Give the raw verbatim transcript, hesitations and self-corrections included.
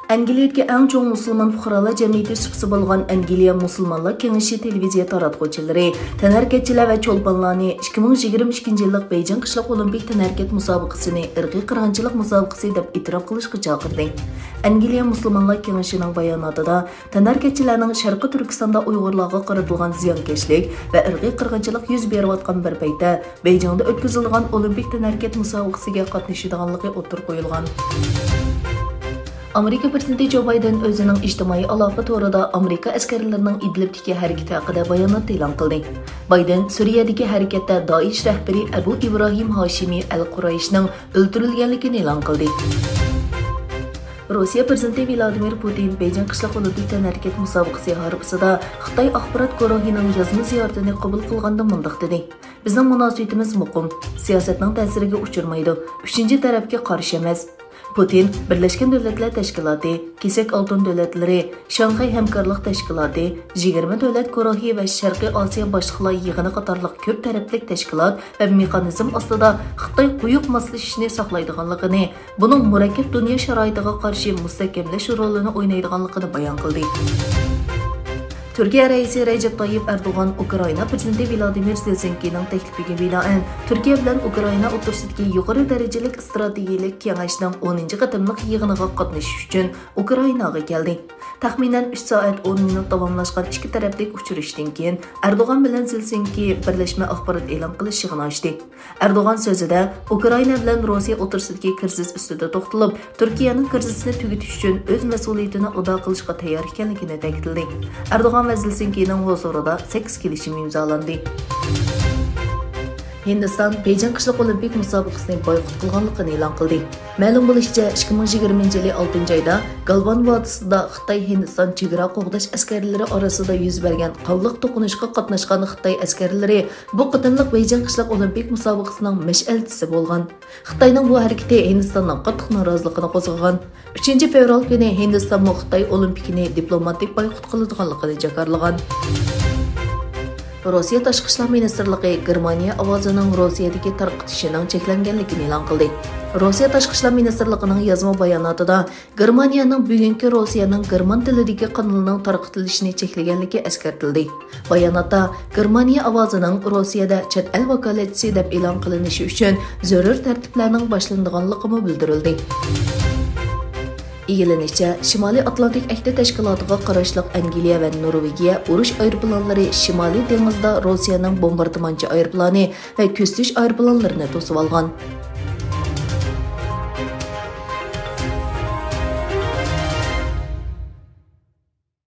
ئەنگلىيەدىكى ئەڭ چوڭ مۇسۇلمان پۇقرالار جەمئىيىتى سۇپىسى بولغان ئەنگلىيە مۇسۇلمانلار كېڭىشى تېلېۋىزىيە تاراتقۇچىلىرى تەنھەرىكەتچىلەر ۋە چولپانلارنى ئىككى مىڭ يىگىرمە ئىككىنچى يىللىق بېيجىڭ قىشلىق ئولىمپىك تەنھەرىكەت مۇسابىقىسىنى ئىرقىي قىرغىنچىلىق مۇسابىقىسى دەپ ئېتىراپ قىلىشقا چاقىردى. ئەنگلىيە مۇسۇلمانلار كېڭىشىنىڭ باياناتىدا، تەنھەرىكەتچىلەرنىڭ شەرقىي تۈركىستاندا ئۇيغۇرلارغا قارىتىلغان زىيانكەشلىك ۋە ئىرقىي قىرغىنچىلىق يۈز بېرىۋاتقان بىر پەيتتە، بېيجىڭدا ئۆتكۈزۈلىدىغان ئولىمپىك تەنھەرىكەت مۇسابىقىسىگە قاتنىشىدىغانلىقى ئوتتۇرىغا قويۇلغان. ئامېرىكا پىرېزىدېنتى جو بايدېن ئۆزىنىڭ ئىجتىمائىي ئالاقە تورىدا ئامېرىكا ئەسكەرلىرىنىڭ ئىدلىبتىكى ھەرىكىتى ھەققىدە بايانات ئېلان قىلدى. بايدېن سۈرىيەدىكى ھەرىكەتتە دائىش رەھبىرى ئەبۇ ئىبراھىم ھاشىمى ئەل قۇرەيشنىڭ ئۆلتۈرۈلگەنلىكىنى ئېلان قىلدى. روسىيە پىرېزىدېنتى ۋلادىمىر پۇتىن بېيجىڭ قىشلىق ئولىمپىك تەنھەرىكەت مۇسابىقىسى ھارپىسىدا خىتاي ئاخبارات گۇرۇھىنىڭ يازما زىيارىتىنى قوبۇل قىلغاندا مۇنداق دېدى: «بىزنىڭ مۇناسىۋىتىمىز مۇقىم، سىياسەتنىڭ تەسىرىگە ئۇچرىمايدۇ، ئۈچىنچى تەرەپكە قارشى ئەمەس.» پۇتىن بىرلەشكەن دۆلەتلەر تەشكىلاتى، كېسەك ئالتۇن دۆلەتلىرى، شاڭخەي ھەمكارلىق تەشكىلاتى، يىگىرمە دۆلەت گۇرۇھى ۋە شەرقىي ئاسىيا باشلىقلار يىغىنى قاتارلىق كۆپ تەرەپلىك تەشكىلات ۋە مېخانىزم ئاستىدا خىتاي قويۇق ماسلىشىشنى ساقلايدىغانلىقىنى، بۇنىڭ مۇرەككەپ دۇنيا شارائىتىغا قارشى مۇستەھكەملەش رولىنى ئوينايدىغانلىقىنى بايان قىلدى. تۈركىيە رەئىسى رەجەپ تايىپ ئەردوغان ئۇكرائىنا پىرېزىدېنتى ۋلادىمىر زېلېنسكىينىڭ تەكلىپىگە بىنائەن، تۈركىيە بىلەن ئۇكرائىنا ئوتتۇرىسىدىكى يۇقىرى دەرىجىلىك ئىستراتېگىيەلىك كېڭەشنىڭ ئونىنچى قېتىملىق يىغىنىغا قاتنىشىش ئۈچۈن ئۇكرائىناغا كەلدى. تەخمىنەن ئۈچ سائەت ئون مىنۇت داۋاملاشقان ئىككى تەرەپلىك ئۇچرىشىشتىن كېيىن، ئەردوغان بىلەن زېلېنسكىي بىرلەشمە ئاخبارات ئېلان قىلىش يىغىنى ئاچتى. ئەردوغان سۆزىدە ئۇكرائىنا بىلەن روسىيە ئوتتۇرىسىدىكى كىرىزىس ئۈستىدە توختىلىپ، تۈركىيەنىڭ كىرىزىسنى تۈگىتىش ئۈچۈن ئۆز مەسئۇلىيىتىنى ئادا قىلىشقا تەييار ئىكەنلىكىنى تەكىتلىدى. ئەردوغان ۋە زېلېنسكىينىڭ ھۇزۇرىدا سەككىز كېلىشىم ئىمزالاندى. ھىندىستان بېيجىڭ قىشلىق ئولىمپىك مۇسابىقىسىنى بايقۇت قىلغانلىقىنى ئېلان قىلدى. مەلۇم بولۇشىچە، ئىككى مىڭ يىگىرمىنچى يىلى ئالتىنچى ئايدا گالۋان ۋادىسىدا خىتاي-ھىندىستان چېگرا قوغداش ئەسكەرلىرى ئارىسىدا يۈز بەرگەن قانلىق توقۇنۇشقا قاتناشقان خىتاي ئەسكەرلىرى بۇ قېتىملىق بېيجىڭ قىشلىق ئولىمپىك مۇسابىقىسىنىڭ مەشئەلچىسى بولغان. خىتاينىڭ بۇ ھەرىكىتى ھىندىستاننىڭ قاتتىق نارازىلىقىنى قوزغىغان. ئۈچىنچى فېۋرال كۈنى ھىندىستانمۇ خىتاي ئولىمپىكىنى دىپلوماتىك بايقۇت قىلىدىغانلىقىنى جاكارلىغان. روسىيە تاشقى ئىشلار مىنىستىرلىقى گېرمانىيە ئاۋازىنىڭ روسىيەدىكى تارقىتىشىنىڭ چەكلەنگەنلىكىنى ئېلان قىلدى. روسىيە تاشقى ئىشلار مىنىستىرلىقىنىڭ يازما باياناتىدا، گېرمانىيەنىڭ بۈگۈنكى روسىيەنىڭ گېرمان تىلىدىكى قانىلىنىڭ تارقىتىلىشىنى چەكلىگەنلىكى ئەسكەرتىلدى. باياناتتا، گېرمانىيە ئاۋازىنىڭ روسىيەدە چەت ئەل ۋاكالەتچىسى دەپ ئېلان قىلىنىشى ئۈچۈن زۆرۈر تەرتىپلەرنىڭ باشلىنىدىغانلىقىمۇ بىلدۈرۈلدى. ئىگىلىنىشىچە، شىمالىي ئاتلانتىك ئەھدى تەشكىلاتىغا قاراشلىق ئەنگلىيە ۋە نورۋېگىيە ئۇرۇش ئايروپىلانلىرى شىمالىي دېڭىزدا روسىيەنىڭ بومباردىمانچى ئايروپىلانى ۋە كۆزىتىش ئايروپىلانلىرىنى توسۇۋالغان.